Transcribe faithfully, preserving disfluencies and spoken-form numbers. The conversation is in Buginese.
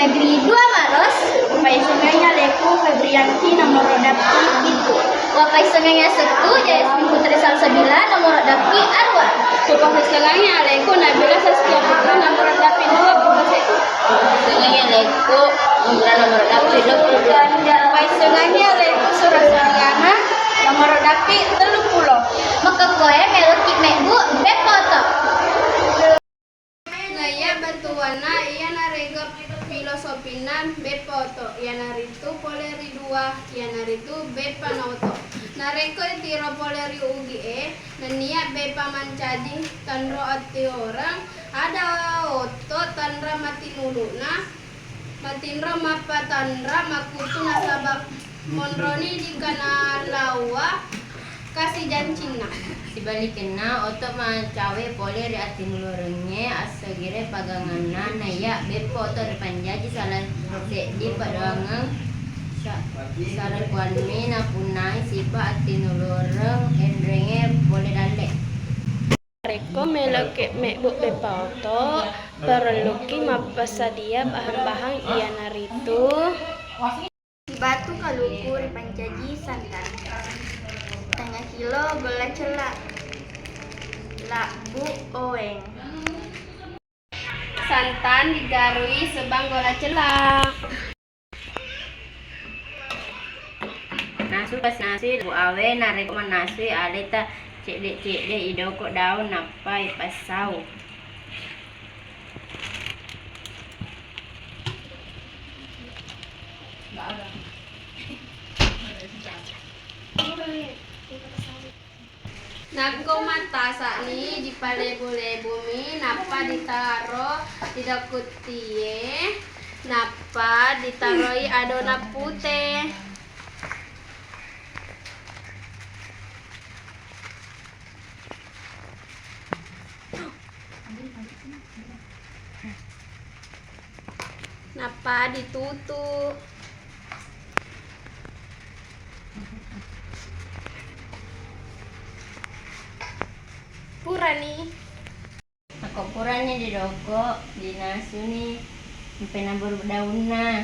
Negeri dua Maros, upaissengengngi alekku Febrianti, nomoro dappi pitu. Upaissengengngi asekku Jasmine Putri Salsabila, nomoro dappi arua. Upaissengengngi alekku Nabila Saskia Putra, nomoro dappi dua puluh satu. Upaissengengngi alekku Umra, nomoro dappi dua puluh dua. Upaissengengngi alekku Surah Suryana, nomoro dappi tellu puluh. Makkekkoe meloki mebbu beppa oto. Naiya bettuanna iyanaritu filosofina beppa oto, iyanaritu pole ri dua, iyanaritu beppa na oto. Narekko ditiro pole ri Ugi e, nennia beppa mancaji tanro atioreng, ada oto tanra matinulu'na, matinro mappatanra makkuttu nasaba monroni dikana lawa kasi jancinna. Sibalikenna, oto macawe pole ri atinulurengnge assogire paganganna, naiya beppa oto ripanjaji sala seddi padoangeng sa-, sarakuanmi napunnai sipa atinulureng enrengnge pole dalle. Narekko meloki mebbu beppa oto, parelluki mappasadia bahan-bahan iyanaritu. Sibatu kaluku ripancaji santan, tengnga kilo golla cella, labbu oweng. Santan digarui sebang golla cella. Nasu pas nasui labu awe, narekko mannasui aleta cedde-cedde idoko daun nappa ipassau. Nakko mattasa'ni, dipalebu-lebumi, nappa ditaro ri dakkuttie, nappa ditaroi adonan pute. Nappa ditutu. Purani. Nakko purani didoko, dinasuni, mpenaburu daunna.